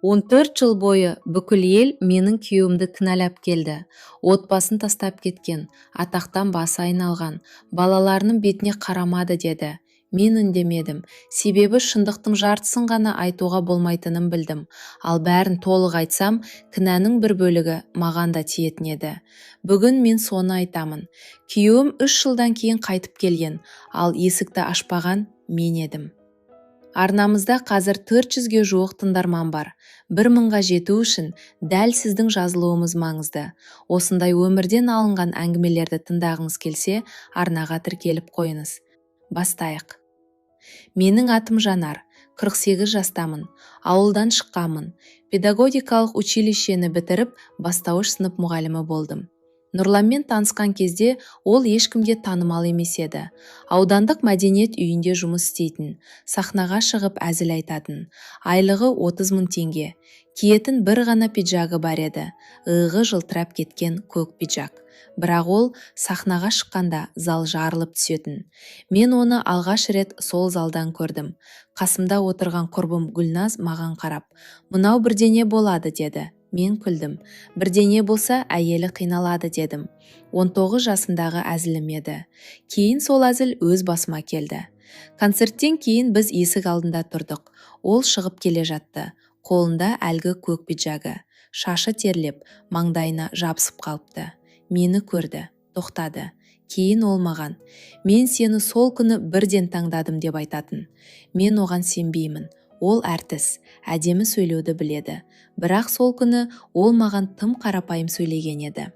14 жыл бойы бүкіл ел менің күйеуімді кінәлап келді. Отбасын тастап кеткен, атақтан басы айналған, балаларының бетіне қарамады деді. Мен үндемедім, себебі шындықтың жартысын ғана айтуға болмайтынын білдім. Ал бәрін толық айтсам, кінәнің бір бөлігі маған да тиетін еді. Бүгін мен соны айтамын. Күйеуім 3 жылдан кейін қайтып келген, ал есікті ашпаған мен едім. Арнамызда қазір 400-ге жуық тыңдарман бар. 1000-ға жету үшін дәл сіздің жазылуыңыз маңызды. Осындай өмірден алынған әңгімелерді тыңдағыңыз келсе, арнаға тіркеліп қойыңыз. Бастайық. Менің атым Жанар, 48 жастамын, ауылдан шыққанмын. Педагогикалық училищені бітіріп, бастауыш сынып мұғалімі болдым. Нұрланмен танысқан кезде ол ешкімге танымал емес еді. Аудандық мәдениет үйінде жұмыс істейтін, сахнаға шығып әзіл айтатын. Айлығы 30 мың теңге. Киетін бір ғана пиджагы бар еді. Иығы жылтырап кеткен көк пиджак. Бірақ ол сахнаға шыққанда зал жарылып түсетін. Мен оны алғаш рет сол залдан көрдім. Қасымда отырған құрбым Гүлназ маған қарап: «Мынау бірдеңе болады», – деді. Мен күлдім. «Бірдеңе болса, әйелі қиналады», – дедім. 19 жасымдағы әзілім еді. Кейін сол әзіл өз басыма келді. Концерттен кейін біз есік алдында тұрдық. Ол шығып келе жатты. Қолында әлгі көк пиджагы. Шашы терлеп, маңдайына жабысып қалыпты. Мені көрді, тоқтады. Кейін ол маған: «Мен сені сол күні бірден таңдадым», – деп айтатын. Мен оған сенбеймін. Ол әртіс, әдемі сөйлеуді біледі. Бірақ сол күні ол маған тым қарапайым сөйлеген еді.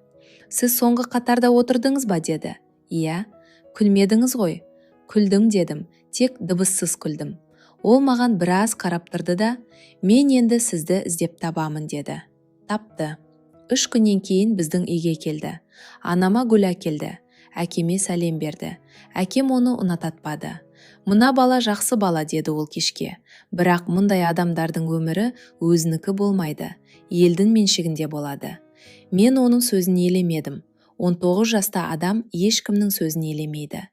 «Сіз соңғы қатарда отырдыңыз ба?» – деді. «Иә». «Күлмедіңіз ғой?» «Күлдім», – дедім, тек дыбыссыз күлдім. Ол маған біраз қарап тұрды да: «Мен енді сізді іздеп табамын», – деді. Тапты. 3 күннен кейін біздің үйге келді. Анама гүл әкелді, әкеме сәлем берді. Әкем оны ұнатпады. «Мына бала жақсы бала», – деді ол кешке. «Бірақ мұндай адамдардың өмірі өзінікі болмайды, елдің меншігінде болады». Мен оның сөзін елемедім. 19 жаста адам ешкімнің сөзін елемейді.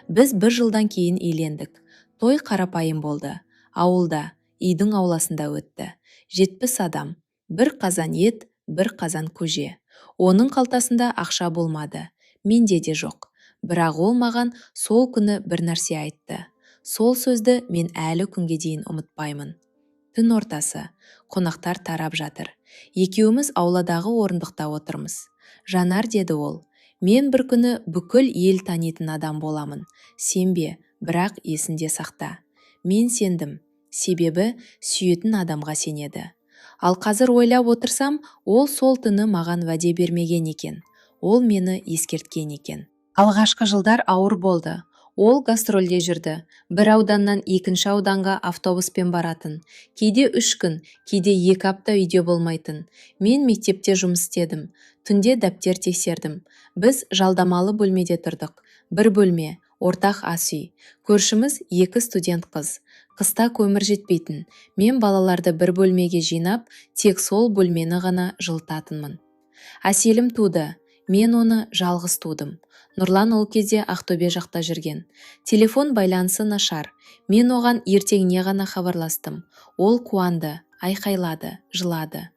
Біз бір жылдан кейін үйлендік. Той қарапайым болды. Ауылда, үйдің ауласында өтті. 70 адам, бір қазан ет, бір қазан көже. Оның қалтасында ақша болмады, менде де жоқ. Бірақ ол маған сол күні бір нәрсе айтты. Сол сөзді мен әлі күнге дейін ұмытпаймын. Түн ортасы, қонақтар тарап жатыр. Екеуміз ауладағы орындықта отырмыз. «Жанар, – деді ол, – мен бір күні бүкіл ел танитын адам боламын. Сенбе, бірақ есінде сақта». Мен сендім, себебі сүйетін адамға сенеді. Ал қазір ойлап отырсам, ол сол түні маған уәде бермеген екен, ол мені ескерткен екен. Алғашқы жылдар ауыр болды. Ол гастрольде жүрді. Бір ауданнан екінші ауданға автобуспен баратын. Кейде 3 күн, кейде 2 апта үйде болмайтын. Мен мектепте жұмыс істедім, түнде дәптер тексердім. Біз жалдамалы бөлмеде тұрдық. Бір бөлме, ортақ ас үй. Көршіміз екі студент қыз. Қыста көмір жетпейтін. Мен балаларды бір бөлмеге жинап, тек сол бөлмені ғана жылытатынмын. Әселім туды. Мен оны жалғыз тудым. Нұрлан ол кезде Ақтөбе жақта жүрген. Телефон байланысы нашар. Мен оған ертеңіне ғана хабарластым. Ол қуанды, айқайлады, жылады.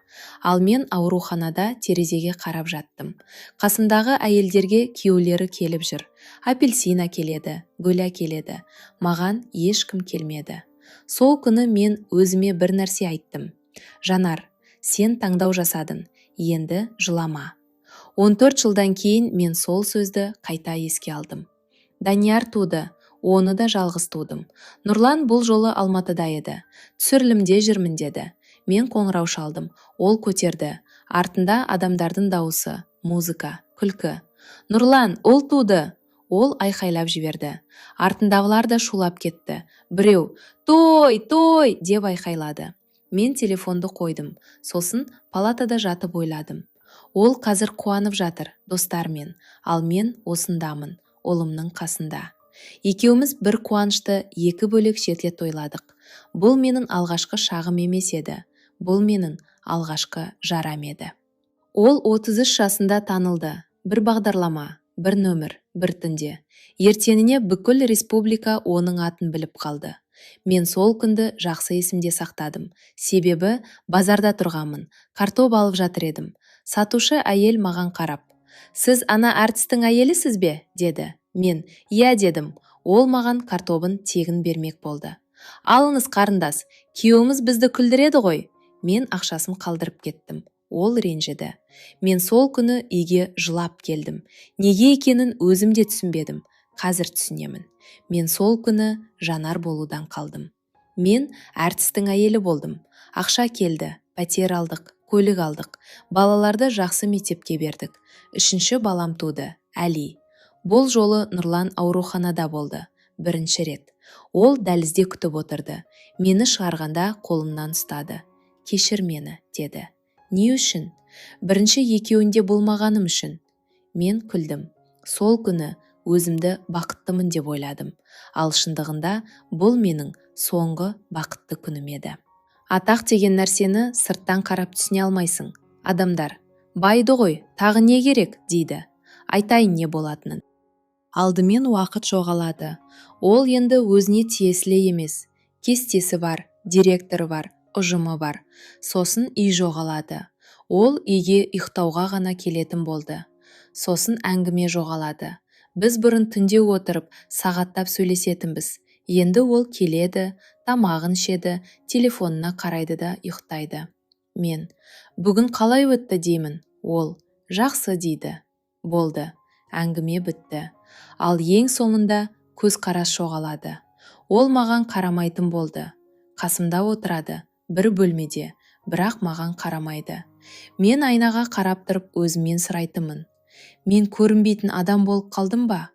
Ал мен ауруханада терезеге қарап жаттым. Қасымдағы әйелдерге күйеулері келіп жүр, апельсин әкеледі, гүл әкеледі. Маған ешкім келмеді. Сол күні мен өзіме бір нәрсе айттым: «Жанар, сен таңдау жасадың, енді жылама». 14 жылдан кейін мен сол сөзді қайта еске алдым. Данияр туды. Оны да жалғыз тудым. Нұрлан бұл жолы Алматыда еді. «Түсірілімде жүрмін», – деді. Мен қоңырау шалдым. Ол көтерді. Артында адамдардың дауысы, музыка, күлкі. «Нұрлан, ұл туды!» Ол айқайлап жіберді. Артындағылар да шулап кетті. Біреу: «Той, той!» – деп айқайлады. Мен телефонды қойдым. Сосын палатада жатып ойладым: ол қазір қуанып жатыр достарымен, ал мен осындамын, ұлымның қасында. Екеуміз бір қуанышты екі бөлек жерде тойладық. Бұл менің алғашқы шағым емес еді, бұл менің алғашқы жарам еді. Ол 33 жасында танылды. Бір бағдарлама, бір нөмір, бір түнде. Ертеңіне бүкіл республика оның атын біліп қалды. Мен сол күнді жақсы есімде сақтадым. Себебі базарда тұрғанмын, картоп алып жатыр едім. Сатушы әйел маған қарап: «Сіз ана әртістің әйелісіз бе?» – деді. Мен: «Иә», – дедім. Ол маған картобын тегін бермек болды. «Алыңыз, қарындас, күйеуіміз бізді күлдіреді ғой». Мен ақшасын қалдырып кеттім. Ол ренжіді. Мен сол күні үйге жылап келдім. Неге екенін өзім де түсінбедім. Қазір түсінемін. Мен сол күні Жанар болудан қалдым. Мен әртістің әйелі болдым. Ақша келді, пәтер алдық, көлік алдық, балаларды жақсы мектепке бердік. Үшінші балам туды, Әли. Бұл жолы Нұрлан ауруханада болды. Бірінші рет. Ол дәлізде күтіп отырды. Мені шығарғанда қолымнан ұстады. «Кешір мені», – деді. «Не үшін?» «Бірінші екеуінде болмағаным үшін». Мен күлдім. Сол күні өзімді бақыттымын деп ойладым. Ал шындығында бұл менің соңғы бақытты күнім еді. Атақ деген нәрсені сырттан қарап түсіне алмайсың. Адамдар: «Байды ғой, тағы не керек?» – дейді. Айтайын не болатынын. Алдымен уақыт жоғалады. Ол енді өзіне тиесілі емес. Кестесі бар, директоры бар, ұжымы бар. Сосын үй жоғалады. Ол үйге ұйықтауға ғана келетін болды. Сосын әңгіме жоғалады. Біз бұрын түнде отырып, сағаттап сөйлесетінбіз. Енді ол келеді, тамағын ішеді, телефонына қарайды да ұйықтайды. Мен: «Бүгін қалай өтті?» – деймін. Ол: «Жақсы», – дейді. Болды, әңгіме бітті. Ал ең соңында көзқарас жоғалады. Ол маған қарамайтын болды. Қасымда отырады, бір бөлмеде, бірақ маған қарамайды. Мен айнаға қарап тұрып өзімнен сұрайтынмын: «Мен көрінбейтін адам болып қалдым ба?»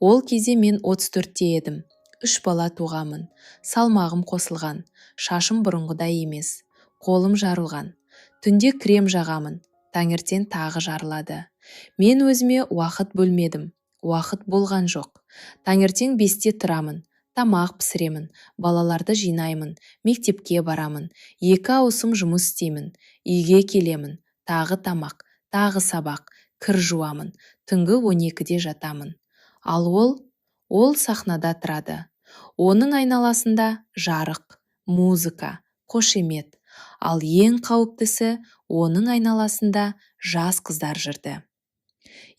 Ол кезде мен 34-те едім. Үш бала туғанмын. Салмағым қосылған, шашым бұрынғыдай емес, қолым жарылған. Түнде крем жағамын, таңертең тағы жарылады. Мен өзіме уақыт бөлмедім, уақыт болған жоқ. Таңертең 5-те тұрамын, тамақ пісіремін, балаларды жинаймын, мектепке барамын, екі ауысым жұмыс істеймін, үйге келемін, тағы тамақ, тағы сабақ, кір жуамын, түнгі 12-де жатамын. Ал ол сахнада тұрады. Оның айналасында жарық, музыка, қошемет. Ал ең қауіптісі, оның айналасында жас қыздар жүрді.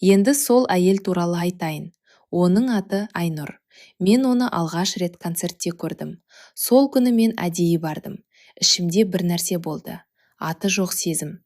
Енді сол әйел туралы айтайын. Оның аты Айнұр. Мен оны алғаш рет концертте көрдім. Сол күні мен әдейі бардым. Ішімде бір нәрсе болды. Аты жоқ сезім.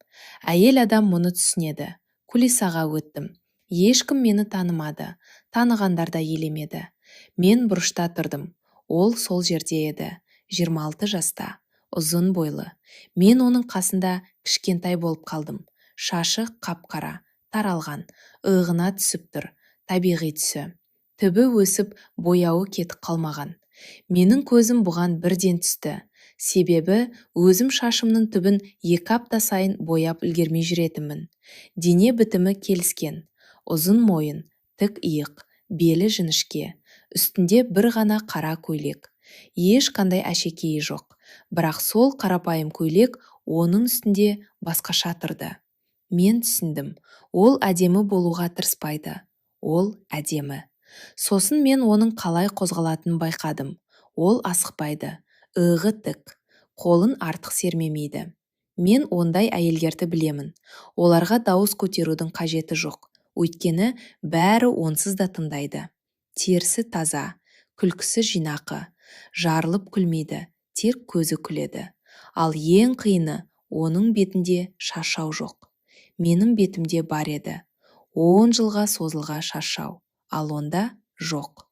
Әйел адам мұны түсінеді. Кулисаға өттім. Ешкім мені танымады. Танығандар да елемеді. Мен бұрышта тұрдым. Ол сол жерде еді. 26 жаста. Ұзын бойлы. Мен оның қасында кішкентай болып қалдым. Шашы қап-қара, таралған, иығына түсіп тұр, табиғи түсі. Түбі өсіп, бояуы кетіп қалмаған. Менің көзім бұған бірден түсті. Себебі өзім шашымның түбін 2 апта сайын бояп үлгермей жүретінмін. Дене бітімі келіскен. Ұзын мойын, тік иық, белі жіңішке. Үстінде бір ғана қара көйлек. Ешқандай әшекейі жоқ. Бірақ сол қарапайым көйлек оның үстінде басқаша тұрды. Мен түсіндім, ол әдемі болуға тырыспайды. Ол әдемі. Сосын мен оның қалай қозғалатынын байқадым. Ол асықпайды, иығы тік, қолын артық сермемейді. Мен ондай әйелдерді білемін. Оларға дауыс көтерудің қажеті жоқ. Өйткені бәрі онсыз да тыңдайды. Терісі таза, күлкісі жинақы, жарылып күлмейді, тек көзі күледі. Ал ең қиыны, оның бетінде шаршау жоқ. Менің бетімде бар еді. 10 жылға созылған шаршау, ал онда жоқ.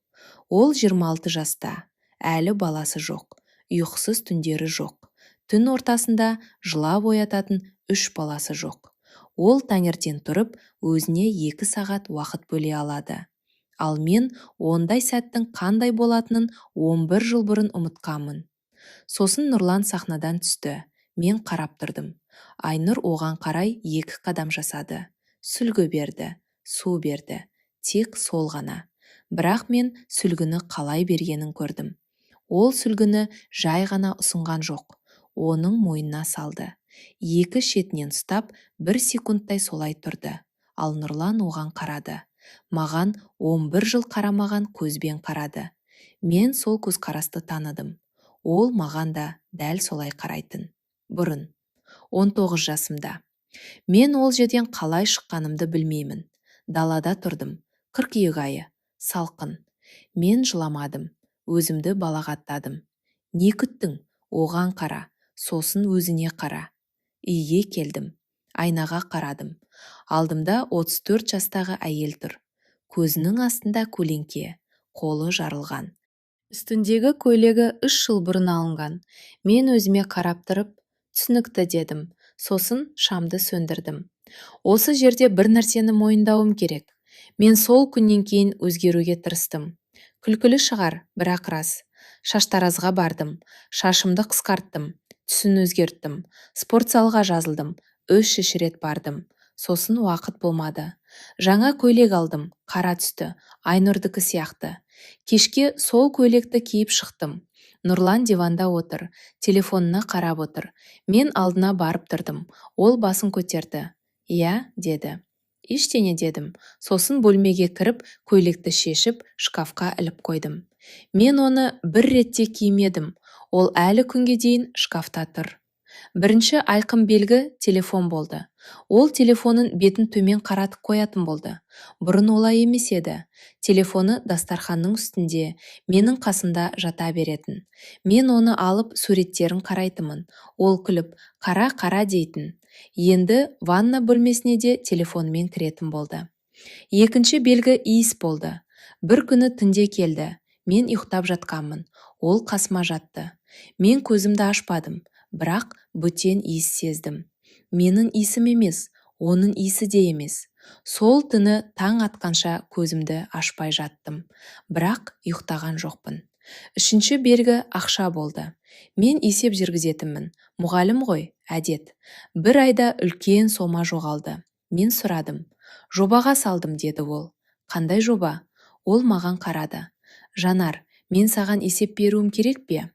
Ол 26 жаста, әлі баласы жоқ, ұйқысыз түндері жоқ. Түн ортасында жылап оятатын 3 баласы жоқ. Ол таңертең тұрып, өзіне 2 сағат уақыт бөле алады. Ал мен ондай сәттің қандай болатынын 11 жыл бұрын ұмытқанмын. Сосын Нұрлан сахнадан түсті. Мен қарап тұрдым. Айнұр оған қарай 2 қадам жасады. Сүлгі берді, су берді. Тек сол ғана. Бірақ мен сүлгіні қалай бергенін көрдім. Ол сүлгіні жай ғана ұсынған жоқ. Оның мойнына салды. 2 шетінен ұстап, 1 секундтай солай тұрды. Ал Нұрлан оған қарады. Маған 11 жыл қарамаған көзбен қарады. Мен сол көзқарасты таныдым. Ол маған да дәл солай қарайтын. Бұрын. 19 жасымда. Мен ол жерден қалай шыққанымды білмеймін. Далада тұрдым. Қыркүйек айы. Салқын. Мен жыламадым. Өзімді балағаттадым. Не күттің? Оған қара. Сосын өзіне қара. Үйге келдім. Айнаға қарадым. Алдымда 34 жастағы әйел тұр. Көзінің астында көлеңке, қолы жарылған. Үстіндегі көйлегі 3 жыл бұрын алынған. Мен өзіме қарап тұрып, түсінікті дедім. Сосын шамды сөндірдім. Осы жерде бір нәрсені мойындауым керек. Мен сол күннен кейін өзгеруге тырыстым. Күлкілі шығар, бірақ рас. Шаштаразға бардым. Шашымды қысқарттым. Түсін өзгерттім. Спортзалға жазылдым. Үш рет бардым. Сосын уақыт болмады. Жаңа көйлек алдым, қара түсті, Айнұрдікі сияқты. Кешке сол көйлекті киіп шықтым. Нұрлан диванда отыр, телефонына қарап отыр. Мен алдына барып тұрдым. Ол басын көтерді. «Иә», деді. «Ештеңе», дедім. Сосын бөлмеге кіріп, көйлекті шешіп, шкафқа іліп қойдым. Мен оны бір ретте кимедім. Ол әлі күнге дейін шкафта тұр. Бірінші айқын белгі телефон болды. Ол телефонын бетін төмен қаратып қоятын болды. Бұрын олай емес еді. Телефоны дастарханның үстінде, менің қасымда жата беретін. Мен оны алып, суреттерін қарайтынмын. Ол күліп, «Қара, қара» дейтін. Енді ванна бөлмесіне де телефонымен кіретін болды. Екінші белгі иіс болды. Бір күні түнде келді. Мен ұйықтап жатқанмын. Ол қасыма жатты. Мен көзімді ашпадым, бірақ бөтен иіс сездім. Менің иісім емес, оның иісі де емес. Сол түні таң атқанша көзімді ашпай жаттым. Бірақ ұйықтаған жоқпын. Үшінші белгі ақша болды. Мен есеп жүргізетінмін. Мұғалім ғой, әдет. Бір айда үлкен сома жоғалды. Мен сұрадым. «Жобаға салдым», деді ол. «Қандай жоба?» Ол маған қарады. «Жанар, мен саған есеп беруім керек пе?»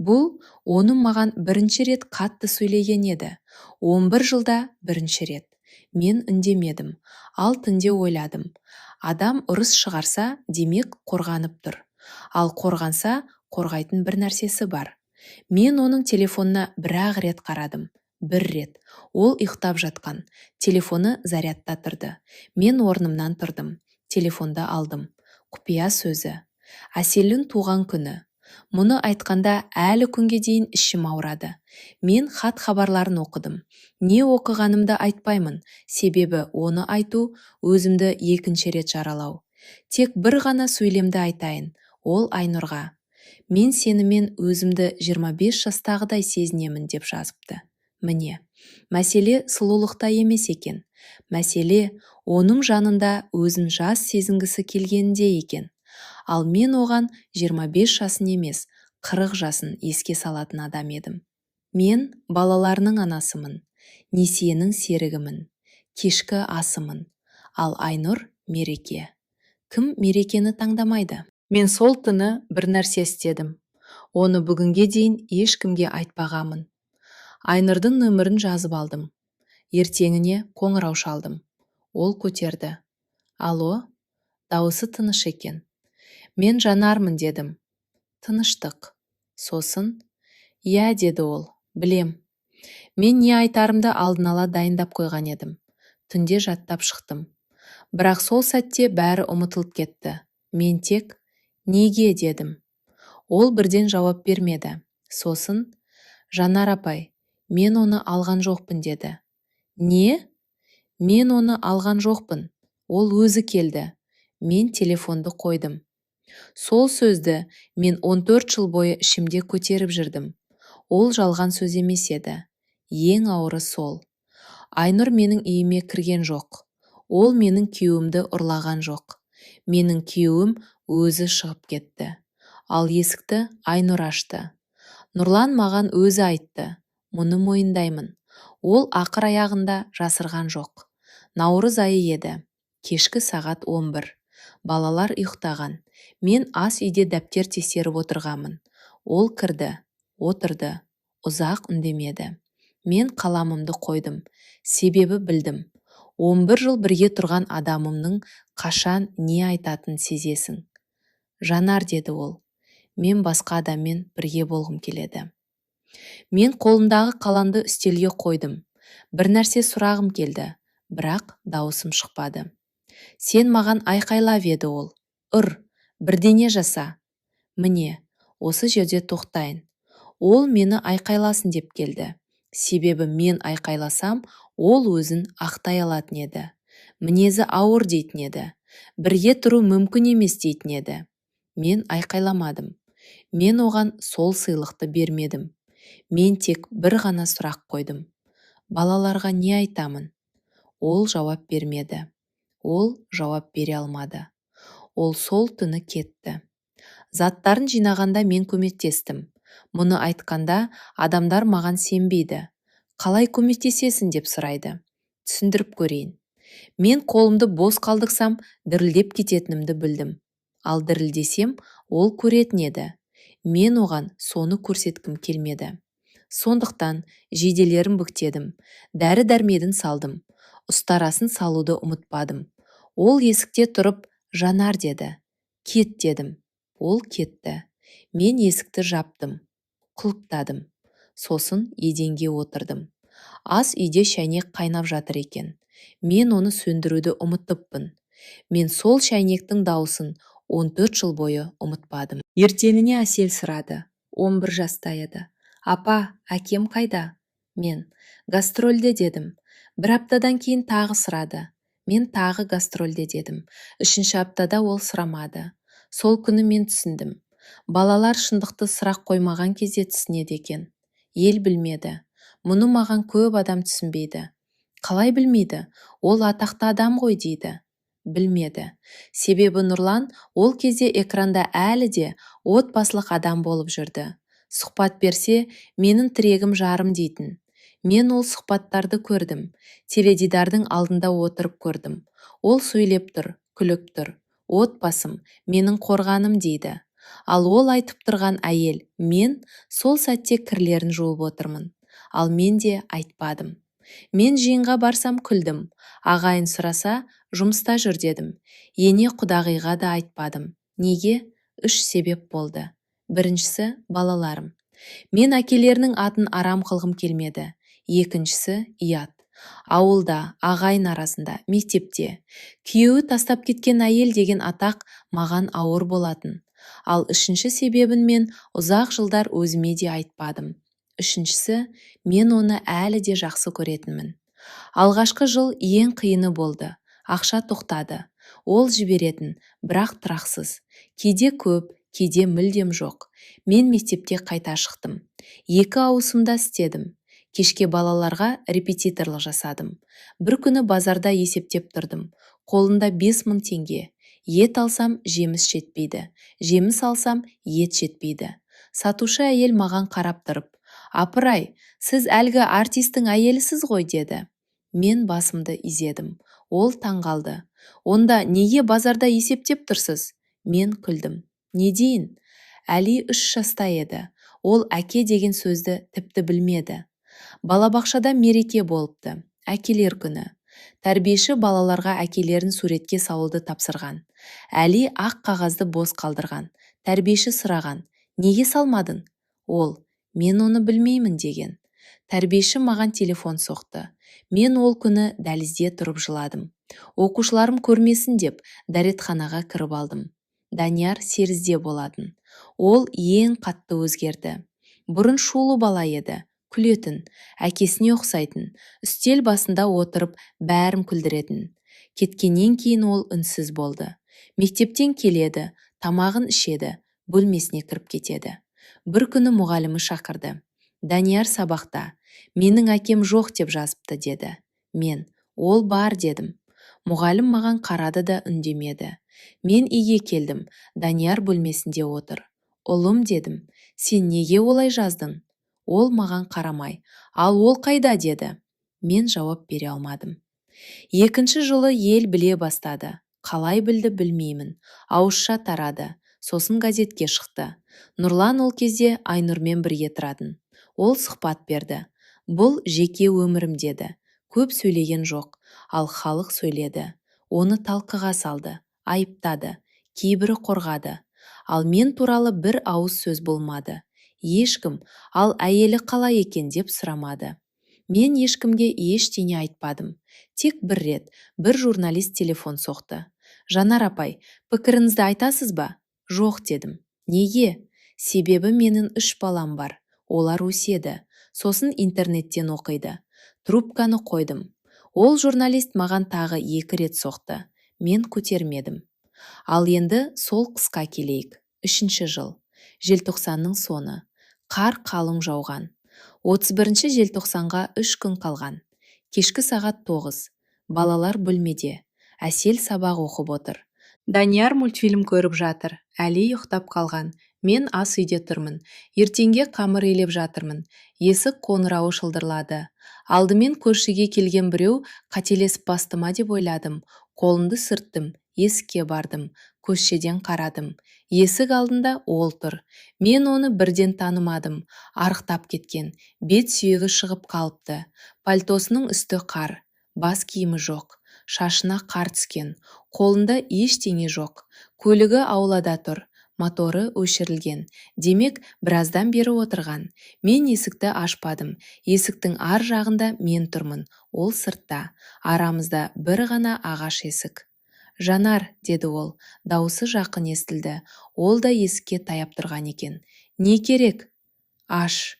Бұл оның маған бірінші рет қатты сөйлеген еді. 11 жылда бірінші рет. Мен үндемедім. Ал түнде ойладым. Адам ұрыс шығарса, демек қорғанып тұр. Ал қорғанса, қорғайтын бір нәрсесі бар. Мен оның телефонына бір-ақ рет қарадым. Бір рет. Ол ұйықтап жатқан. Телефоны зарядта тұрды. Мен орнымнан тұрдым. Телефонды алдым. Құпия сөзі. Әселдің туған күні. Мұны айтқанда әлі күнге дейін ішім ауырады. Мен хат хабарларын оқыдым. Не оқығанымды айтпаймын, себебі оны айту өзімді екінші рет жаралау. Тек бір ғана сөйлемді айтайын. Ол Айнұрға: «Мен сенімен өзімді 25 жастағыдай сезінемін», деп жазыпты. Міне, мәселе сұлулықта емес екен. Мәселе оның жанында өзін жас сезінгісі келгенінде екен. Ал мен оған 25 жасын емес, 40 жасын еске салатын адам едім. Мен балаларының анасымын, несиенің серігімін, кешкі асымын. Ал Айнұр мереке. Кім мерекені таңдамайды? Мен сол түні бір нәрсе істедім. Оны бүгінге дейін ешкімге айтпағанмын. Айнұрдың нөмірін жазып алдым. Ертеңіне қоңырау шалдым. Ол көтерді. «Алло?» Дауысы тыныш екен. «Мен Жанармын», дедім. Тыныштық. Сосын: «Иә», деді ол, «білем». Мен не айтарымды алдын ала дайындап қойған едім. Түнде жаттап шықтым. Бірақ сол сәтте бәрі ұмытылып кетті. Мен тек: «Неге?» дедім. Ол бірден жауап бермеді. Сосын: «Жанар апай, мен оны алған жоқпын», деді. «Не?» «Мен оны алған жоқпын. Ол өзі келді». Мен телефонды қойдым. Сол сөзді мен 14 жыл бойы ішімде көтеріп жүрдім. Ол жалған сөз емес еді. Ең ауыры сол. Айнұр менің үйіме кірген жоқ. Ол менің күйеуімді ұрлаған жоқ. Менің күйеуім өзі шығып кетті. Ал есікті Айнұр ашты. Нұрлан маған өзі айтты. Мұны мойындаймын. Ол ақыр аяғында жасырған жоқ. Наурыз айы еді. Кешкі сағат 11. Балалар ұйықтаған. Мен ас үйде дәптер тексеріп отырғанмын. Ол кірді, отырды, ұзақ үндемеді. Мен қаламымды қойдым. Себебі білдім. 11 жыл бірге тұрған адамымның қашан не айтатынын сезесің. «Жанар», деді ол. Мен басқа адаммен бірге болғым келеді. Мен қолымдағы қаламды үстелге қойдым. Бір нәрсе сұрағым келді, бірақ дауысым шықпады. «Сен маған айқайлап еді ол. Ұр, бірдеңе жаса». Міне, осы жерде тоқтайын. Ол мені айқайласын деп келді. Себебі мен айқайласам, ол өзін ақтай алатын еді. Мінезі ауыр дейтін еді. Бірге тұру мүмкін емес дейтін еді. Мен айқайламадым. Мен оған сол сыйлықты бермедім. Мен тек бір ғана сұрақ қойдым: «Балаларға не айтамын?» Ол жауап бермеді. Ол жауап бере алмады. Ол сол түні кетті. Заттарын жинағанда мен көмектестім. Мұны айтқанда адамдар маған сенбейді. «Қалай көмектесесің?» деп сұрайды. Түсіндіріп көрейін. Мен қолымды бос қалдырсам, дірілдеп кететінімді білдім. Ал дірілдесем, ол көретін еді. Мен оған соны көрсеткім келмеді. Сондықтан жейделерін бүктедім, дәрі-дәрмегін салдым, ұстарасын салуды ұмытпадым. Ол есікте тұрып, «Жанар» деді. «Кет» дедім. Ол кетті. Мен есікті жаптым, құлыптадым. Сосын еденге отырдым. Ас үйде шәйнек қайнап жатыр екен. Мен оны сөндіруді ұмытыппын. Мен сол шәйнектің дауысын 14 жыл бойы ұмытпадым. Ертеңіне Әсел сұрады. 11 жаста еді. «Апа, әкем қайда?» Мен «Гастрольде» дедім. Бір аптадан кейін тағы сұрады. Мен тағы «Гастрольде» дедім. Үшінші аптада ол сұрамады. Сол күні мен түсіндім: балалар шындықты сұрақ қоймаған кезде түсінеді екен. Ел білмеді. Мұны маған көп адам түсінбейді. «Қалай білмейді, ол атақты адам ғой» дейді. Білмеді. Себебі Нұрлан ол кезде экранда әлі де отбасылық адам болып жүрді. Сұхбат берсе, «Менің тірегім жарым» дейтін. Мен ол сұхбаттарды көрдім. Теледидардың алдында отырып көрдім. Ол сөйлеп тұр, күліп тұр. «Отбасым – менің қорғаным» дейді. Ал ол айтып тұрған әйел, мен сол сәтте кірлерін жуып отырмын. Ал мен де айтпадым. Мен жиынға барсам, күлдім. Ағайын сұраса, «Жұмыста жүр» дедім. Ене құдағиға да айтпадым. Неге? Үш себеп болды. Біріншісі – балаларым. Мен әкелерінің атын арам қылғым келмеді. Екіншісі – ұят. Ауылда, ағайын арасында, мектепте «күйеуі тастап кеткен әйел» деген атақ маған ауыр болатын. Ал үшінші себебін мен ұзақ жылдар өзіме де айтпадым. Үшіншісі – мен оны әлі де жақсы көретінмін. Алғашқы жыл ең қиыны болды. Ақша тоқтады. Ол жіберетін, бірақ тұрақсыз. Кейде көп, кейде мүлдем жоқ. Мен мектепте қайта шықтым. Екі ауысымда істедім. Кешке балаларға репетиторлық жасадым. Бір күні базарда есептеп тұрдым. Қолымда 5000 теңге. Ет алсам, жеміс жетпейді, жеміс алсам, ет жетпейді. Сатушы әйел маған қарап тұрып: «Апырай, сіз әлгі артистің әйелісіз ғой» деді. Мен басымды изедім. Ол таңғалды: «Онда неге базарда есептеп тұрсыз?» Мен күлдім. Не дейін? Әли 3 жаста еді. Ол әке деген сөзді тіпті білмеді. Балабақшада мереке болыпты, Әкелер күні. Тәрбиеші балаларға әкелерін суретке салуды тапсырған. Әли ақ қағазды бос қалдырған. Тәрбиеші сұраған: «Неге салмадың?» Ол: «Мен оны білмеймін» деген. Тәрбиеші маған телефон соқты. Мен ол күні дәлізде тұрып жыладым. Оқушыларым көрмесін деп, дәретханаға кіріп алдым. Данияр сегізде болатын. Ол ең қатты өзгерді. Бұрын шулы бала еді, күлетін, әкесіне ұқсайтын, үстел басында отырып бәрін күлдіретін. Кеткеннен кейін ол үнсіз болды. Мектептен келеді, тамағын ішеді, бөлмесіне кіріп кетеді. Бір күні мұғалімі шақырды. «Данияр сабақта "Менің әкем жоқ" деп жазыпты» деді. Мен «Ол бар» дедім. Мұғалім маған қарады да үндемеді. Мен үйге келдім. Данияр бөлмесінде отыр. «Ұлым» дедім, «сен неге олай жаздың?» Ол маған қарамай: «Ал ол қайда?» деді. Мен жауап бере алмадым. Екінші жылы ел біле бастады. Қалай білді, білмеймін. Ауызша тарады, сосын газетке шықты. Нұрлан ол кезде Айнұрмен бірге тұратын. Ол сұхбат берді. «Бұл жеке өмірім» деді. Көп сөйлеген жоқ. Ал халық сөйледі. Оны талқыға салды, айыптады, кейбірі қорғады. Ал мен туралы бір ауыз сөз болмады. Ешкім «Ал әйелі қалай екен?» деп сұрамады. Мен ешкімге ештеңе айтпадым. Тек бір рет бір журналист телефон соқты: «Жанар апай, пікіріңізді айтасыз ба?» «Жоқ», – дедім. «Неге?» «Себебі менің үш балам бар. Олар өседі, сосын интернеттен оқиды». Трубканы қойдым. Ол журналист маған тағы екі рет соқты. Мен көтермедім. Ал енді сол қысқа келейік. Үшінші жыл, желтоқсанның соңы. Қар қалың жауған. 31 желтоқсанға 3 күн қалған. Кешкі сағат 9. Балалар бөлмеде. Әсел сабақ оқып отыр, Данияр мультфильм көріп жатыр, Әли ұйықтап қалған. Мен ас үйде тұрмын, ертеңге қамыр илеп жатырмын. Есік қоңырауы шылдырлады. Алдымен көршіге келген біреу қателесіп басты ма деп ойладым. Қолымды сүрттім, есікке бардым. Көшеден қарадым. Есік алдында ол тұр. Мен оны бірден танымадым. Арықтап кеткен, бет сүйегі шығып қалыпты. Пальтосының үсті қар, бас киімі жоқ, шашына қар түскен. Қолында ештеңе жоқ. Көлігі аулада тұр, моторы өшірілген. Демек, біраздан бері отырған. Мен есікті ашпадым. Есіктің ар жағында мен тұрмын, ол сыртта. Арамызда бір ғана ағаш есік. «Жанар», – деді ол. Даусы жақын естілді. Ол да есікке таяп тұрған екен. «Не керек?» «Аш».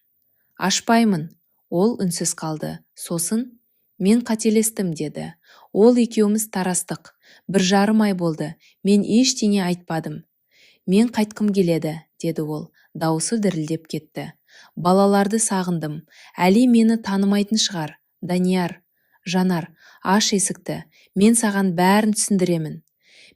«Ашпаймын». Ол үнсіз қалды. Сосын: «Мен қателестім», – деді. «Ол екеуміз тарастық. 1,5 ай болды. Мен ештеңе айтпадым. Мен қайтқым келеді», – деді ол. Даусы дірілдеп кетті. «Балаларды сағындым. Әли мені танымайтын шығар. Данияр. Жанар, аш есікті. Мен саған бәрін түсіндіремін».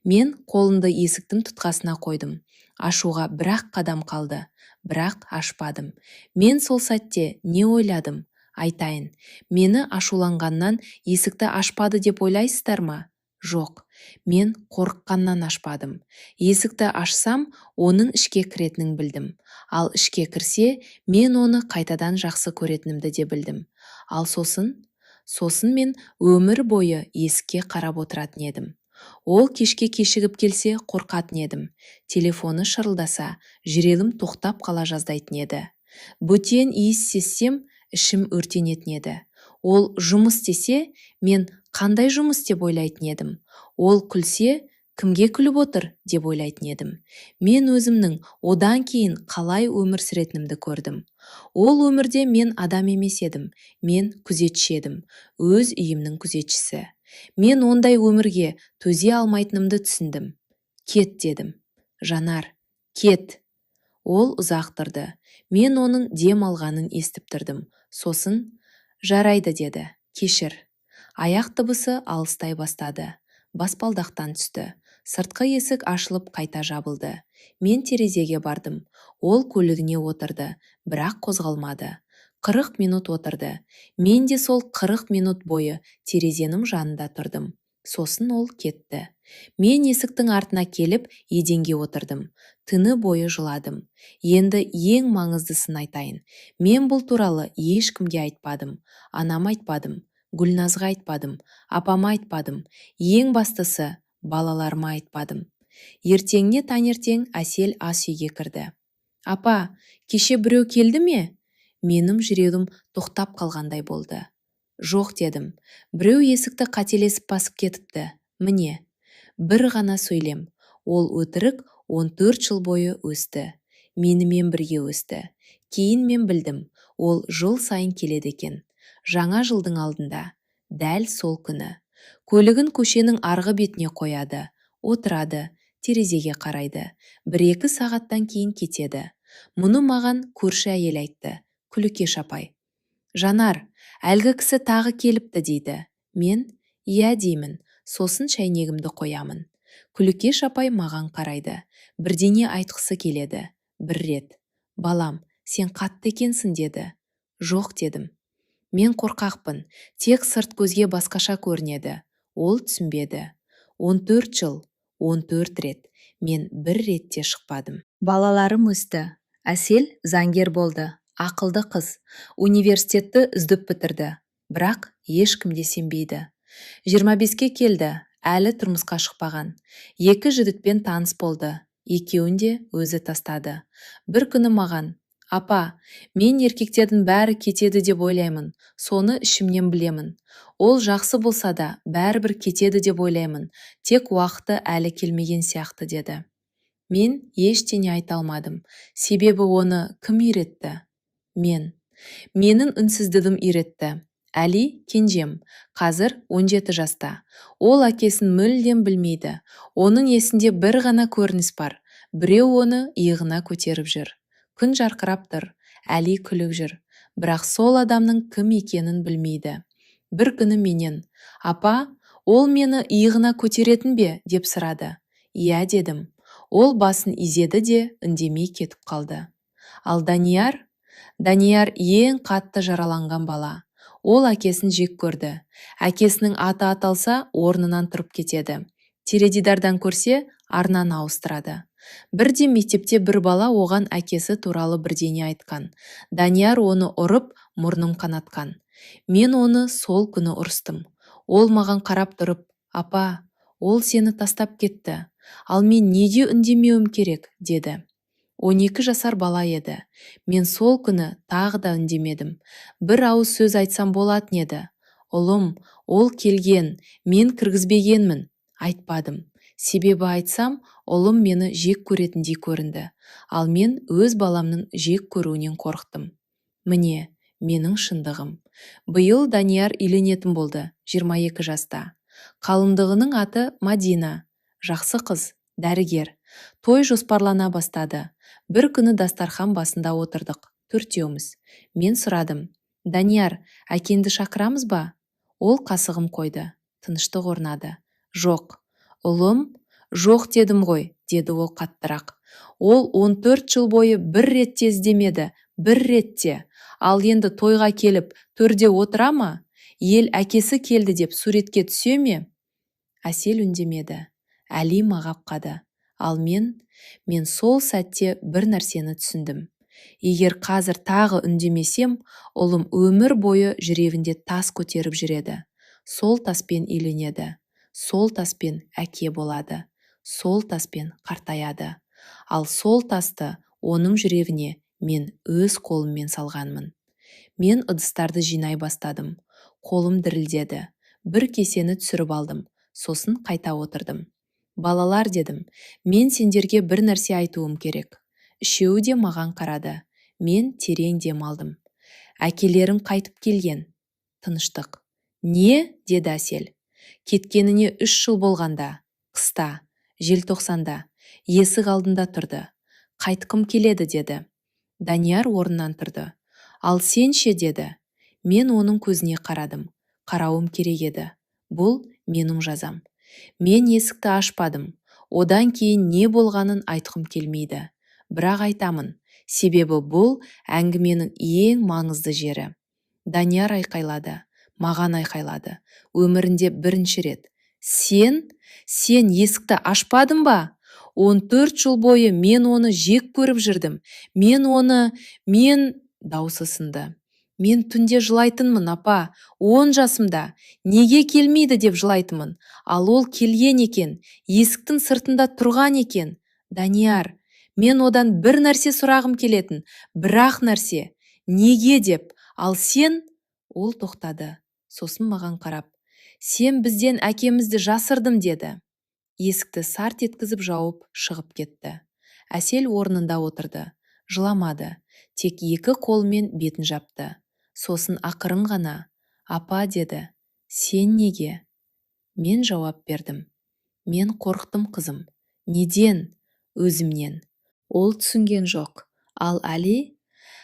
Мен қолымды есіктің тұтқасына қойдым. Ашуға бір-ақ қадам қалды. Бірақ ашпадым. Мен сол сәтте не ойладым, айтайын. Мені ашуланғаннан есікті ашпады деп ойлайсыздар ма? Жоқ, мен қорыққаннан ашпадым. Есікті ашсам, оның ішке кіретінін білдім. Ал ішке кірсе, мен оны қайтадан жақсы көретінімді де білдім. Ал сосын, сосын мен өмір бойы есікке қарап отыратын едім. Ол кешке кешігіп келсе, қорқатын едім. Телефоны шырылдаса, жүрегім тоқтап қала жаздайтын еді. Бөтен иіс сезсем, ішім өртенетін еді. Ол жұмыс десе, мен қандай жұмыс деп ойлайтын едім. Ол күлсе, кімге күліп отыр деп ойлайтын едім. Мен өзімнің одан кейін қалай өмір сүретінімді көрдім. Ол өмірде мен адам емес едім, мен күзетші едім, өз үйімнің күзетшісі. Мен ондай өмірге төзе алмайтынымды түсіндім. «Кет», – дедім. «Жанар, кет». Ол ұзақ тұрды. Мен оның дем алғанын естіп тұрдым. Сосын: «Жарайды», – деді. «Кешір». Аяқ дыбысы алыстай бастады. Баспалдақтан түсті. Сыртқы есік ашылып, қайта жабылды. Мен терезеге бардым. Ол көлігіне отырды, бірақ қозғалмады. 40 минут отырды. Мен де сол 40 минут бойы терезенің жанында тұрдым. Сосын ол кетті. Мен есіктің артына келіп, еденге отырдым. Түні бойы жыладым. Енді ең маңыздысын айтайын. Мен бұл туралы ешкімге айтпадым. Анама айтпадым, Гүлназға айтпадым, апама айтпадым, ең бастысы, балаларыма айтпадым. Ертеңіне таңертең Әсел ас үйге кірді. «Апа, кеше біреу келді ме?» Менің жүрегім тоқтап қалғандай болды. «Жоқ», – дедім. «Біреу есікті қателесіп басып кетіпті. Міне». Бір ғана сөйлем. Ол өтірік 14 жыл бойы өсті. Менімен бірге өсті. Кейін мен білдім, ол жыл сайын келеді екен. Жаңа жылдың алдында. Дәл сол күні. Көлігін көшенің арғы бетіне қояды. Отырады, терезеге қарайды. Бір-екі сағаттан кейін кетеді. Мұны маған көрші әйел айтты. Күлікеш апай. «Жанар, әлгі кісі тағы келіпті», – дейді. Мен «Иә» деймін, сосын шәйнегімді қоямын. Күлікеш апай маған қарайды. Бірдеңе айтқысы келеді. Бір рет: «Балам, сен қатты екенсің», – деді. «Жоқ», – дедім. «Мен қорқақпын. Тек сырт көзге басқаша көрінеді». Ол түсінбеді. 14 жыл, 14 рет. Мен бір рет те шықпадым. Балаларым өсті. Әсел заңгер болды. Ақылды қыз. Университетті үздік бітірді. Бірақ ешкім де сенбейді. 25-ке келді, әлі тұрмысқа шықпаған. Екі жігітпен таныс болды. Екеуін де өзі тастады. Бір күні маған: «Апа, мен еркектердің бәрі кетеді деп ойлаймын, соны ішімнен білемін. Ол жақсы болса да, бәрібір кетеді деп ойлаймын, тек уақыты әлі келмеген сияқты», – деді. Мен ештеңе айта алмадым, себебі оны кім үйретті? Мен. Менің үнсіздігім үйретті. Әли, кенжем, қазір 17 жаста. Ол әкесін мүлдем білмейді. Оның есінде бір ғана көрініс бар: біреу оны иығына көтеріп жүр, күн жарқырап тұр, Әли күліп жүр. Бірақ сол адамның кім екенін білмейді. Бір күні менен: «Апа, ол мені иығына көтеретін бе?» – деп сұрады. «Иә», – дедім. Ол басын изеді де, үндемей кетіп қалды. Ал Данияр? Данияр – ең қатты жараланған бала. Ол әкесін жек көрді. Әкесінің аты аталса, орнынан тұрып кетеді, теледидардан көрсе, арнаны ауыстырады. Бірде мектепте бір бала оған әкесі туралы бірдеңе айтқан. Данияр оны ұрып, мұрнын қанатқан. Мен оны сол күні ұрыстым. Ол маған қарап тұрып: «Апа, ол сені тастап кетті, ал мен неге үндемеуім керек?» – деді. 12 жасар бала еді. Мен сол күні тағы да үндемедім. Бір ауыз сөз айтсам болатын еді: «Ұлым, ол келген, мен кіргізбегенмін». Айтпадым, себебі айтсам, ұлым мені жек көретіндей көрінді. Ал мен өз баламның жек көруінен қорықтым. Міне, менің шындығым. Биыл Данияр үйленетін болды, 22 жаста. Қалыңдығының аты Мадина, жақсы қыз, дәрігер. Той жоспарлана бастады. Бір күні дастархан басында отырдық, төртеуміз. Мен сұрадым: «Данияр, әкеңді шақырамыз ба?» Ол қасығын қойды. Тыныштық орнады. «Жоқ, ұлым, жоқ дедім ғой», – деді ол қаттырақ. «Ол 14 жыл бойы бір ретте іздемеді, бір ретте. Ал енді тойға келіп, төрде отыра ма? Ел әкесі келді деп суретке түсе ме?» Әсел үндемеді. Әли мағап қады. Ал мен сол сәтте бір нәрсені түсіндім: егер қазір тағы үндемесем, ұлым өмір бойы жүрегінде тас көтеріп жүреді. Сол таспен үйленеді, сол таспен әке болады, сол таспен қартаяды. Ал сол тасты оның жүрегіне мен өз қолыммен салғанмын. Мен ыдыстарды жинай бастадым. Қолым дірілдеді. Бір кесені түсіріп алдым, сосын қайта отырдым. «Балалар, – дедім, – мен сендерге бір нәрсе айтуым керек». Үшеуі де маған қарады. Мен терең дем алдым. «Әкелерің қайтып келген». Тыныштық. «Не?» – деді Әсел. «Кеткеніне 3 жыл болғанда, қыста, желтоқсанда, есік алдында тұрды. Қайтқым келеді деді». Данияр орнынан тұрды. «Ал сен ше?» – деді. Мен оның көзіне қарадым. Қарауым керек еді, бұл менің жазам. Мен есікті ашпадым. Одан кейін не болғанын айтқым келмейді, бірақ айтамын, себебі бұл әңгіменің ең маңызды жері. Данияр айқайлады, маған айқайлады, өмірінде бірінші рет: «Сен, сен есікті ашпадың ба? 14 жыл бойы мен оны жек көріп жүрдім, мен оны, мен…» Даусы сынды. «Мен түнде жылайтынмын, апа, 10 жасымда. Неге келмейді деп жылайтынмын. Ал ол келген екен, есіктің сыртында тұрған екен. Данияр, мен одан бір нәрсе сұрағым келетін, бір-ақ нәрсе: неге деп. Ал сен…» Ол тоқтады. Сосын маған қарап: «Сен бізден әкемізді жасырдың», – деді. Есікті сарт еткізіп жауып, шығып кетті. Әсел орнында отырды, жыламады, тек екі қолымен бетін жапты. Сосын ақырын ғана: «Апа, – деді, – сен неге?» Мен жауап бердім: «Мен қорықтым, қызым». «Неден?» «Өзімнен». Ол түсінген жоқ. Ал Әли?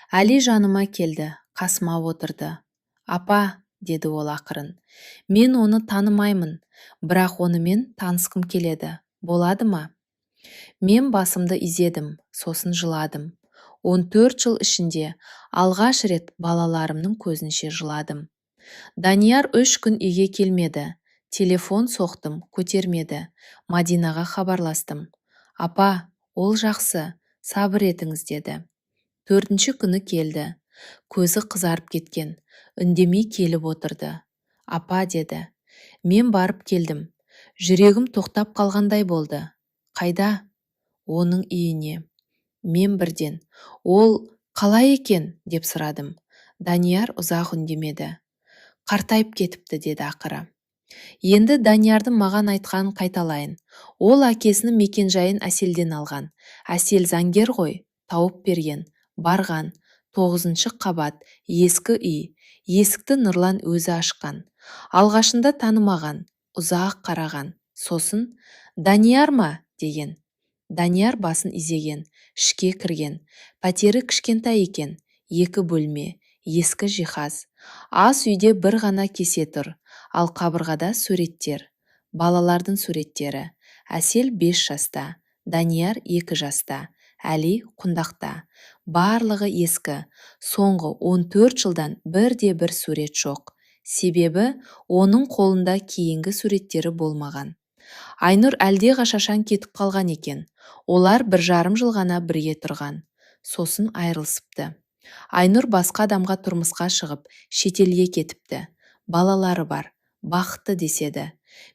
Әли жаныма келді, қасыма отырды. «Апа, – деді ол ақырын, – мен оны танымаймын, бірақ онымен танысқым келеді. Болады ма?» Мен басымды изедім, сосын жыладым. 14 жыл ішінде алғаш рет балаларымның көзінше жыладым. Данияр 3 күн үйге келмеді. Телефон соқтым, көтермеді. Мадинаға хабарластым. «Апа, ол жақсы, сабыр етіңіз», – деді. Төртінші күні келді. Көзі қызарып кеткен, үндемей келіп отырды. «Апа, – деді, – мен барып келдім. Жүрегім тоқтап қалғандай болды». «Қайда?» Оның үйіне. Мен бірден: «Ол қалай екен?» – деп сұрадым. Данияр ұзақ үндемеді. «Қартайып кетіпті», – деді ақыры. Енді Даниярдың маған айтқанын қайталайын. Ол әкесінің мекенжайын Әселден алған. Әсел заңгер ғой, тауып берген. Барған. 9-шы қабат, ескі үй. Есікті Нұрлан өзі ашқан. Алғашында танымаған, ұзақ қараған. Сосын: «Данияр ма?» – деген. Данияр басын изеген, ішке кірген. Пәтері кішкентай екен, екі бөлме, ескі жиһаз. Ас үйде бір ғана кесе тұр, ал қабырғада суреттер. Балалардың суреттері. Әсел 5 жаста, Данияр 2 жаста, Әли құндақта. Барлығы ескі. Соңғы 14 жылдан бірде-бір сурет жоқ. Себебі оның қолында кейінгі суреттері болмаған. Айнұр әлдеқашан кетіп қалған екен. Олар 1,5 жыл ғана бірге тұрған. Сосын айырылысыпты. Айнұр басқа адамға тұрмысқа шығып, шетелге кетіпті. Балалары бар, бақытты деседі.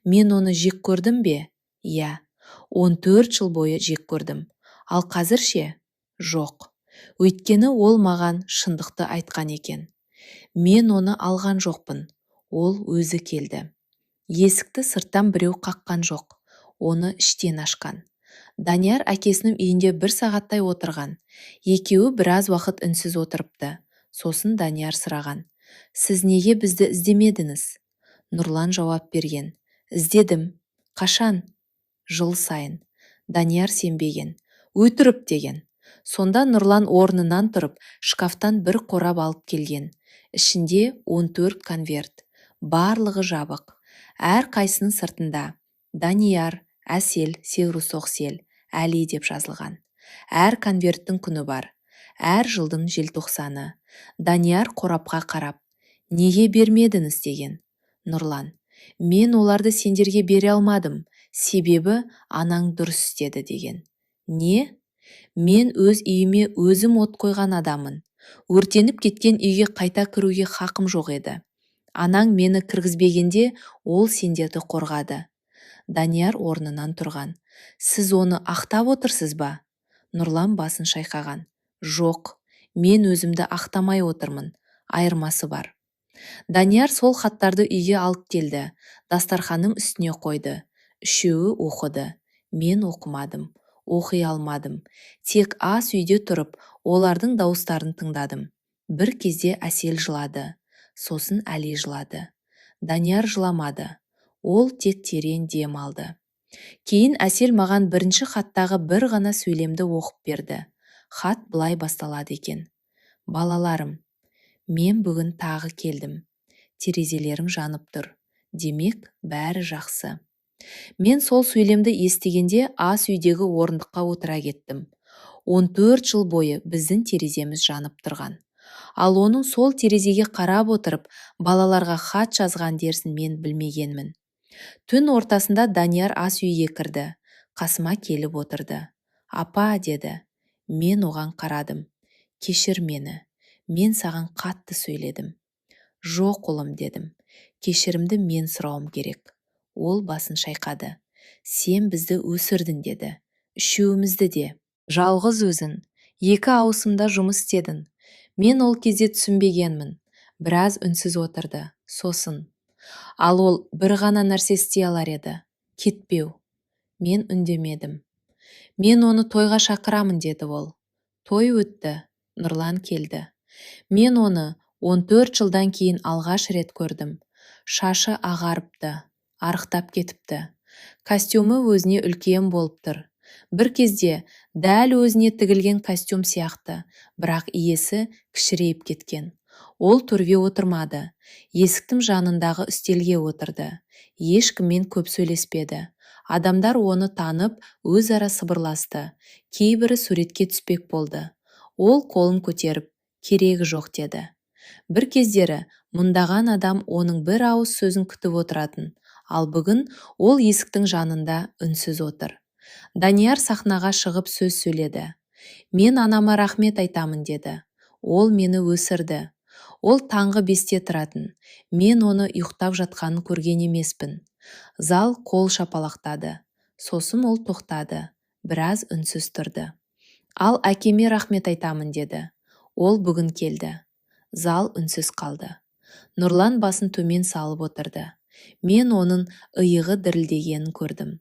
Мен оны жек көрдім бе? Иә, 14 жыл бойы жек көрдім. Ал қазір ше? Жоқ. Өйткені ол маған шындықты айтқан екен. Мен оны алған жоқпын. Ол өзі келді. Есікті сырттан біреу қаққан жоқ. Оны іштен ашқан. Данияр әкесінің үйінде бір сағаттай отырған. Екеуі біраз уақыт үнсіз отырыпты. Сосын Данияр сұраған: «Сіз неге бізді іздемедіңіз?» Нұрлан жауап берген: «Іздедім». «Қашан?» «Жыл сайын». Данияр сенбеген. «Өтірік», – деген. Сонда Нұрлан орнынан тұрып, шкафтан бір қорап алып келген. Ішінде 14 конверт. Барлығы жабық. Әр қайсының сыртында «Данияр, Әсел, Сеурусоқсел, Әли» деп жазылған. Әр конверттің күні бар. Әр жылдың желтоқсаны. Данияр қорапқа қарап: «Неге бермедіңіз?» – деген. Нұрлан: «Мен оларды сендерге бере алмадым, себебі анаң дұрыс істеді», – деген. «Не?» «Мен өз үйіме өзім от қойған адаммын. Өртеніп кеткен үйге қайта кіруге хақым жоқ еді. Анаң мені кіргізбегенде, ол сендерді қорғады». Данияр орнынан тұрған. «Сіз оны ақтап отырсыз ба?» Нұрлан басын шайқаған. «Жоқ, мен өзімді ақтамай отырмын. Айырмасы бар». Данияр сол хаттарды үйге алып келді, дастарханның үстіне қойды. Үшеуі оқыды. Мен оқымадым, оқи алмадым. Тек ас үйде тұрып, олардың дауыстарын тыңдадым. Бір кезде Әсел жылады, сосын Әли жылады. Данияр жыламады. Ол тек терең дем алды. Кейін Әсел маған бірінші хаттағы бір ғана сөйлемді оқып берді. Хат былай басталады екен: «Балаларым, мен бүгін тағы келдім. Терезелерің жанып тұр. Демек, бәрі жақсы». Мен сол сөйлемді естігенде ас үйдегі орындыққа отыра кеттім. 14 жыл бойы біздің тереземіз жанып тұрған. Ал оның сол терезеге қарап отырып, балаларға хат жазған дерсін мен білмегенмін. Түн ортасында Данияр ас үйге кірді. Қасыма келіп отырды. «Апа», – деді. Мен оған қарадым. «Кешір мені. Мен саған қатты сөйледім». «Жоқ, ұлым», – дедім. «Кешірімді мен сұрауым керек». Ол басын шайқады. «Сен бізді өсірдің», – деді. «Үшеумізді де. Жалғыз өзің. Екі ауысымда жұмыс істедің. Мен ол кезде түсінбегенмін». Біраз үнсіз отырды. Сосын: «Ал ол бір ғана нәрсе істей алар еді. Кетпеу». Мен үндемедім. «Мен оны тойға шақырамын», – деді ол. Той өтті. Нұрлан келді. Мен оны 14 жылдан кейін алғаш рет көрдім. Шашы ағарыпты, арықтап кетіпті. Костюмі өзіне үлкен болып тұр. Бір кезде дәл өзіне тігілген костюм сияқты, бірақ иесі кішірейіп кеткен. Ол төрге отырмады. Есіктің жанындағы үстелге отырды. Ешкіммен көп сөйлеспеді. Адамдар оны танып, өзара сыбырласты. Кейбірі суретке түспек болды. Ол қолын көтеріп, «Керегі жоқ», – деді. Бір кездері мыңдаған адам оның бір ауыз сөзін күтіп отыратын. Ал бүгін ол есіктің жанында үнсіз отыр. Данияр сахнаға шығып сөз сөйледі. «Мен анама рахмет айтамын», – деді. «Ол мені өсірді. Ол таңғы 5-те тұратын. Мен оны ұйықтап жатқанын көрген емеспін». Зал қол шапалақтады. Сосын ол тоқтады. Біраз үнсіз тұрды. Ал әкеме рахмет айтамын, деді. Ол бүгін келді. Зал үнсіз қалды. Нұрлан басын төмен салып отырды. Мен оның иығы дірілдегенін көрдім.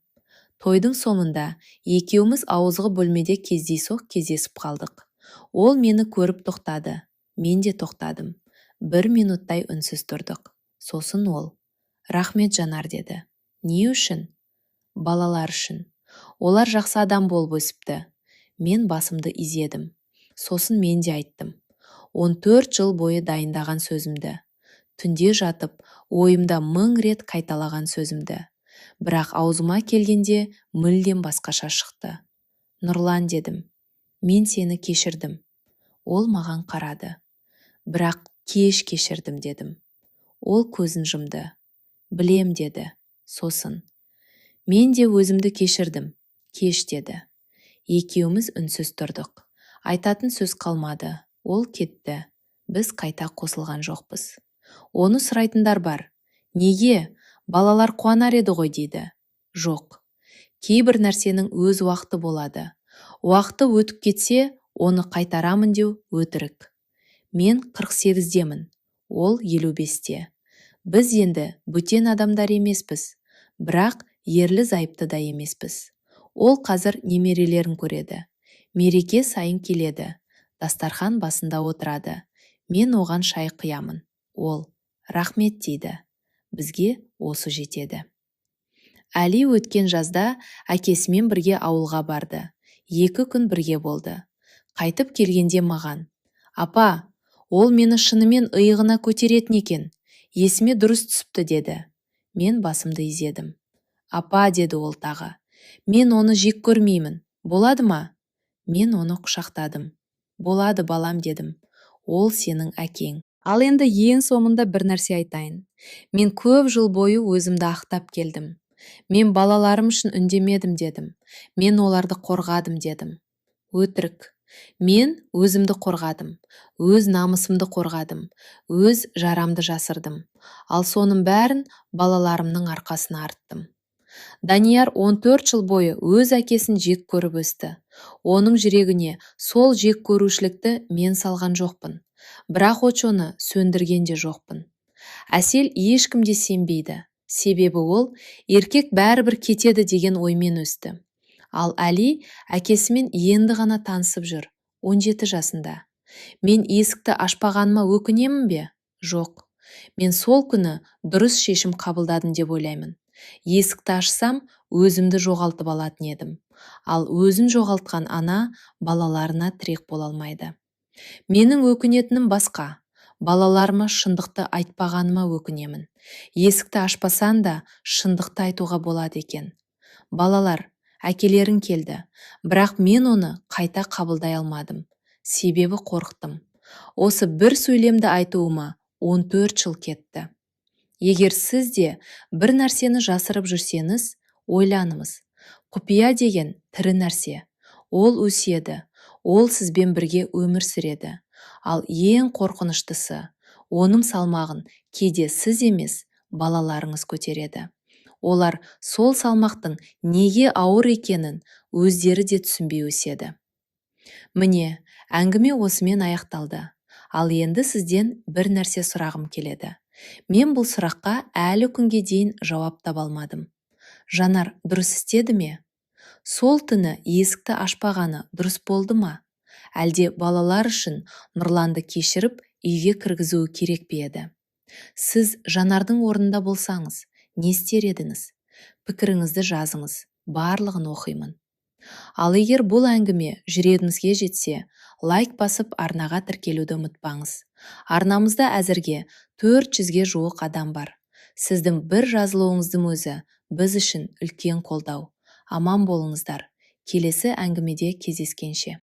Тойдың соңында екеуміз ауызғы бөлмеде кездейсоқ кездесіп қалдық. Ол мені көріп тоқтады. Мен де тоқтадым. Бір минуттай үнсіз тұрдық. Сосын ол: «Рахмет, Жанар», – деді. Не үшін? Балалар үшін. Олар жақсы адам болып өсіпті. Мен басымды изедім. Сосын мен де айттым. 14 жыл бойы дайындаған сөзімді. Түнде жатып, ойымда мың рет қайталаған сөзімді. Бірақ аузыма келгенде мүлдем басқаша шықты. Нұрлан, дедім. Мен сені кешірдім. Ол маған қарады. Бірақ кеш кешірдім, дедім. Ол көзін жұмды. Білем, деді. Сосын: Мен де өзімді кешірдім. Кеш, деді. Екеуміз үнсіз тұрдық. Айтатын сөз қалмады. Ол кетті. Біз қайта қосылған жоқпыз. Оны сұрайтындар бар. Неге? Балалар қуанар еді ғой, дейді. Жоқ. Кейбір нәрсенің өз уақыты болады. Уақыты өтіп кетсе, оны қайтарамын деу өтірік. Мен 48-демін, ол 55-те. Біз енді бөтен адамдар емеспіз, бірақ ерлі-зайыпты да емеспіз. Ол қазір немерелерін көреді. Мереке сайын келеді. Дастархан басында отырады. Мен оған шай құямын. Ол: «Рахмет», – дейді. Бізге осы жетеді. Әли өткен жазда әкесімен бірге ауылға барды. 2 күн бірге болды. Қайтып келгенде маған: «Апа, ол мені шынымен иығына көтеретін екен. Есіме дұрыс түсіпті», – деді. Мен басымды изедім. Апа, деді ол тағы. Мен оны жек көрмеймін. Болады ма? Мен оны құшақтадым. Болады, балам, дедім. Ол сенің әкең. Ал енді ең соңында бір нәрсе айтайын. Мен көп жыл бойы өзімді ақтап келдім. Мен балаларым үшін үндемедім дедім. Мен оларды қорғадым дедім. Өтірік. Мен өзімді қорғадым. Өз намысымды қорғадым. Өз жарамды жасырдым. Ал соның бәрін балаларымның арқасына арттым. Данияр 14 жыл бойы өз әкесін жек көріп өсті. Оның жүрегіне сол жек көрушілікті мен салған жоқпын. Бірақ оны сөндірген де жоқпын. Әсел ешкімге сенбейді. Себебі ол еркек бәрібір кетеді деген оймен өсті. Ал Әли әкесімен енді ғана танысып жүр, 17 жасында. Мен есікті ашпағаныма өкінемін бе? Жоқ. Мен сол күні дұрыс шешім қабылдадым деп ойлаймын. Есікті ашсам, өзімді жоғалтып алатын едім. Ал өзін жоғалтқан ана балаларына тірек бола алмайды. Менің өкінетінім басқа. Балаларыма шындықты айтпағаныма өкінемін. Есікті ашпасаң да шындықты айтуға болады екен. Балалар, әкелерің келді, бірақ мен оны қайта қабылдай алмадым. Себебі қорықтым. Осы бір сөйлемді айтуыма 14 жыл кетті. Егер сіз де бір нәрсені жасырып жүрсеңіз, ойланыңыз. Құпия деген тірі нәрсе. Ол өседі, ол сізбен бірге өмір сүреді. Ал ең қорқыныштысы, оның салмағын кейде сіз емес, балаларыңыз көтереді. Олар сол салмақтың неге ауыр екенін өздері де түсінбей өседі. Міне, әңгіме осымен аяқталды. Ал енді сізден бір нәрсе сұрағым келеді. Мен бұл сұраққа әлі күнге дейін жауап таба алмадым. Жанар дұрыс істеді ме? Сол түні есікті ашпағаны дұрыс болды ма? Әлде балалар үшін Нұрланды кешіріп, үйге кіргізуі керек пе еді? Сіз Жанардың орнында болсаңыз, не істер едіңіз? Пікіріңізді жазыңыз, барлығын оқимын. Ал егер бұл әңгіме жүрегіңізге жетсе, лайк басып, арнаға тіркелуді ұмытпаңыз. Арнамызда әзірге 400-ге жуық адам бар. Сіздің бір жазылуыңыздың өзі біз үшін үлкен қолдау. Аман болыңыздар. Келесі әңгімеде кездескенше.